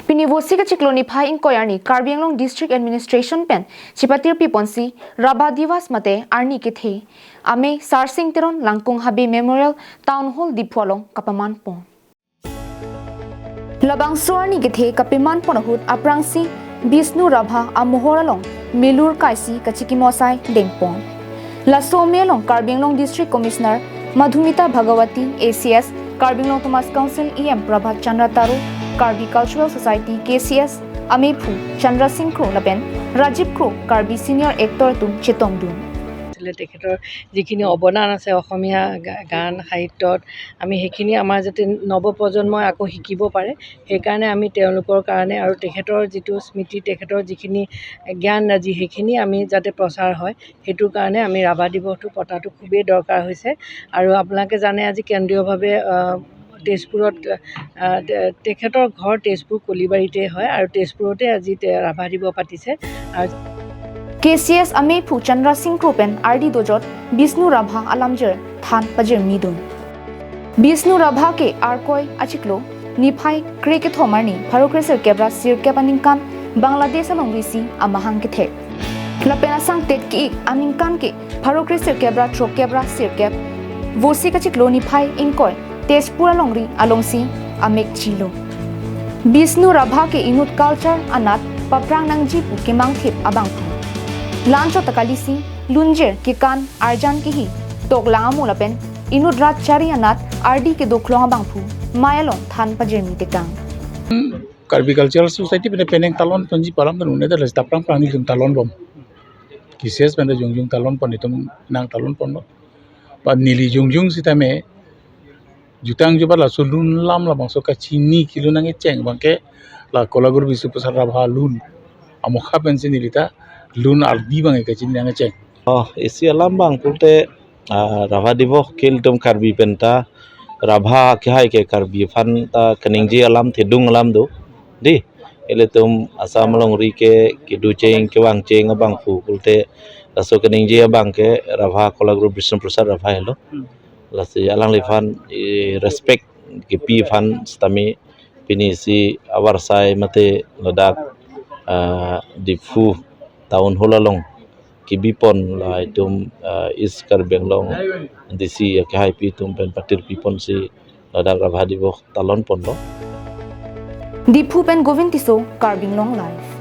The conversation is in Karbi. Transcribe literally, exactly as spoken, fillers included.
Pini Vosik achiklo niphai ingkoi arni Karbi Anglong District Administration pen chipatirpi ponsi Rabha Divas mate arni kethe amei Sarsing Teron Langkung Habe Memorial Town Hall Diphu along kapaman pon. Labangso arni kethe kapaman pon ahut aphrangsi Bishnu Rabha amohor along melur kaisi kachikimo asai dengpon. Laso amei along Karbi Anglong District Commissioner Madhumita Bhagawati, A C S, Karbi Anglong Autonomous Council E M Prabhat Chandra Taro, Karbi Cultural Society, K C S, ameiphu Chandra Singh Kro lapen Rajiv Kro, Karbi senior actor atum chetongdun. আছিলে তেখেতৰ যিখিনি অৱদান আছে অসমীয়া গা- গান সাহিত্যত, আমি সেইখিনি আমাৰ যাতে নৱপ্ৰজন্মই আকৌ শিকিব পাৰে, সেইকাৰণে আমি তেওঁলোকৰ কাৰণে আৰু তেখেতৰ যিটো স্মৃতি, তেখেতৰ যিখিনি জ্ঞান ৰাজি, সেইখিনি আমি যাতে প্ৰচাৰ হয়, সেইটোৰ কাৰণে আমি ৰাভা দিৱসটো পতাটো খুবেই দৰকাৰ হৈছে। আৰু আপোনালোকে জানে আজি কেন্দ্ৰীয়ভাৱে আহ, তেজপুৰত আহ, তে- তেখেতৰ ঘৰ তেজপুৰ কলিবাৰীতে হয় আৰু তেজপুৰতে আজি তে- ৰাভা দিৱস পাতিছে। আৰু K C S ameiphu Chandra Singh Kro pen R D dojot Bishnu Rabha alamjir than pajirmidun. Bishnu Rabha ke Arkoi achiklo niphai krekethom arni pharo kresirkep ra sirkep aningkan Bangladesh alongri si amahang kethek. Lapen asangtet ke-ik aningkan ke pharo kresirkep ra throkkep ra sirkep Vosik achiklo niphai ingkoi Tezpur alongri alongsi amek chilo. Bishnu Rabha ke inut culture anat paphrang nangji pu kemangthip abangphu. La-anchot ta kalisi lunjir kekan arjan kehi toklang amo lapen inut rat chari anat ardi kedoklong abangphu mei along than pajirmi tekang. Karbi Cultural Society pen penang talon ponji pu alam ta un-e, ta lasi ta aphrang aphrang nelitum talon bom. K C S pen ta jongjong talon pon, itum nang talon ponlo. Ba neli jongjong sitame jutang jubat laso lun alam labangso kachini kelun nangkecheng abangke la Kolaguru Bishnu Prasad Rabha lun amokha pensi neli ta lun ardi abang kachini nangkecheng. Oh, isi alam abang pulote, ah, Rabha Diboh ke ilitum Karbi pen ta Rabha kehai ke Karbi aphan ta kaningje alam thedung alam do. Dei, ilitum Assam alongri ke kedocheng kevangcheng abangphu pulote laso kaningje abang ke Rabha Kolaguru Bishnu Prasad Rabha helo. Hmm. Lasi alangliphan, eh, respect kepi aphan sitame pini isi avarsai mate ladak, ah, Diphu Town Hall along kebi pon, la itum, ah, East Karbi Anglong D C akehaipi atum pen patirpi ponsi ladak Rabha Diboh talon ponlo. Diphu pen Govind Tisso, Karbi Anglong Live.